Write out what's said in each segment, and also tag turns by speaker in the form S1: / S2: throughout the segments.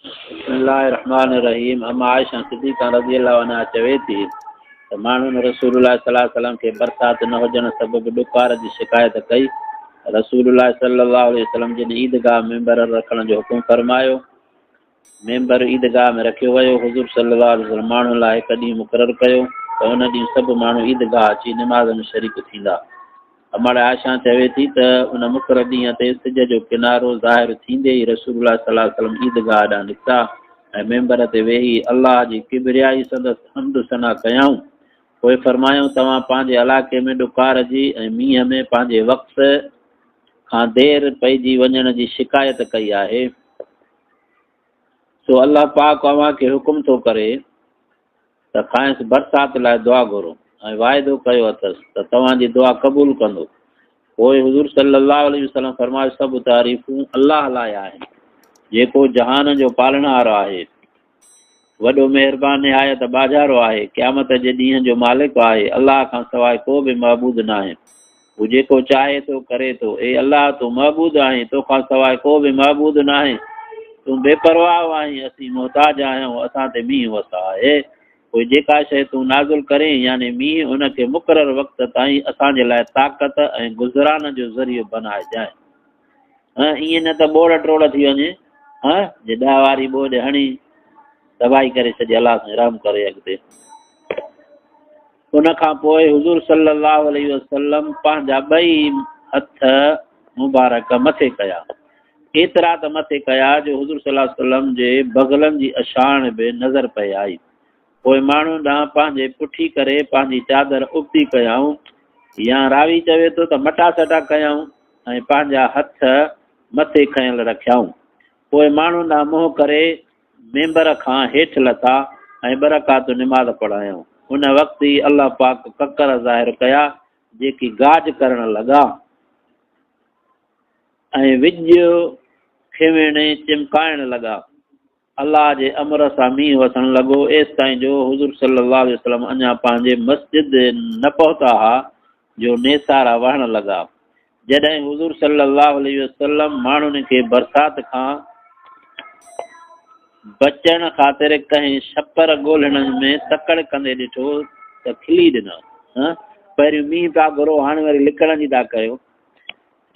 S1: بسم الله الرحمٰن الرحيم اما عائشه صديقه رضي الله عنها چوي ٿي ته ماڻهن رسول الله صلي الله عليه وسلم کي برسات نه هجڻ سبب ڏڪار جي شڪايت ڪئي. رسول الله صلي الله عليه وسلم جن عيدگاهه ممبر رکڻ جو حڪم فرمايو. ممبر عيدگاهه ۾ رکيو ويو. حضور صلي الله عليه وسلم ماڻهن لاء هڪ ڏينهن مقرر ڪيو ته ان ڏينهن سڀ ماڻهو عيدگاهه اچي نماز ۾ شريڪ ٿيندا. امڙ عائشه چوي ٿي ته ان مقرر ڏينهن تي سج جو ڪنارو ظاهر ٿيندي ئي رسول الله صلي الله عليه وسلم عيدگاهه ڏانهن نڪتا ۽ منبر تي ويهي الله جي ڪبريائي سندس حمد ثنا ڪيائون. پوء فرمايائون توهان پنهنجي علائقي ۾ ڏڪار جي ۽ مينهن ۾ پنهنجي وقت کان دير پئجي وڃڻ جي شڪايت ڪئي آهي. سو الله پاڪ اوهان کي حڪم ٿو ڪري ته کانئس برسات لاء دعا گهرو ۽ واعدو ڪيو اٿس ته توهان جي دعا قبول ڪندو. پوء حضور صلي الله عليه وسلم فرمايو سڀ تعريفون الله لاء آهن جيڪو جهان جو پالڻهار آهي، وڏو مهربان نهايت ٻاجهارو آهي، قيامت جي ڏينهن جو مالڪ آهي، الله کان سواء ڪو به معبود ناهي، هو جيڪو چاهي ٿو ڪري ٿو. اي الله! تون معبود آهين، تو کان سواء ڪو به معبود ناهي. تون بي پرواهه آهين، اسين محتاج آهيون، اسان تي مينهن وساء. پوء جيڪا شيء تون نازل ڪرين، يعني مينهن، ان کي مقرر وقت تائين اسان جي لاء طاقت ۽ گذران جو ذريعو بنائجانء. ائين نه ته ٻوڙ ٽوڙ ٿي وڃي، جي ڏهه واري ٻوڏ هڻي تباهي ڪري ڇڏي. الله سائين رحم ڪري اڳتي. ان کان پوء حضور صلي الله عليه وسلم پنهنجا ٻئي هٿ مبارڪ مٿي ڪيا. ايترا ته مٿي ڪيا جو حضور صلي الله عليه وسلم جي بغلن جي اشاڻ به نظر پئي آئي. پوء ماڻهن ڏانهن پنهنجي پٺي ڪري پنهنجي چادر ابتي ڪيائون يا راوي چوي ٿو ته مٽا سٽا ڪيائون ۽ پنهنجا هٿ مٿي کنيل رکيائون. پوء ماڻهن ڏانهن منهن ڪري ممبر کان هيٺ لٿا ۽ ٻه رڪعتون نماز پڙهايائون. ان وقت ئي الله پاڪ ڪڪر ظاهر ڪيا، جيڪي گاج ڪرڻ لڳا ۽ وڄ کيويڻي چمڪائڻ لڳا. الله جي امر سان مينهن وسڻ لڳو، ايستائين جو حضور صلي الله عليه وسلم اڃا پنهنجي مسجد نه پهتا ها جو نيسارا وهڻ لڳا. جڏهن حضور صلي الله عليه وسلم ماڻهن کي برسات کان بچڻ خاطر ڪنهن ڇپر ڳولڻ ۾ تڪڙ ڪندي ڏٺو ته کلي ڏنا. پهريون مينهن پيا گهرو، هاڻي وري لڪڻ جي ٿا ڪيو.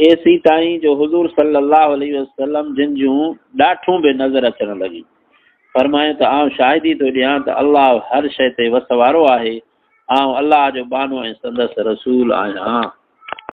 S1: ايسيتائين جو حضور صلي الله عليه وسلم جن جون ڏاٺون به نظر اچڻ لڳيون. فرمايو ته آئون شاهدي ٿو ڏيان ته الله هر شيء تي وس وارو آهي. آئون الله جو ٻانهو ۽ سندس رسول آهيان.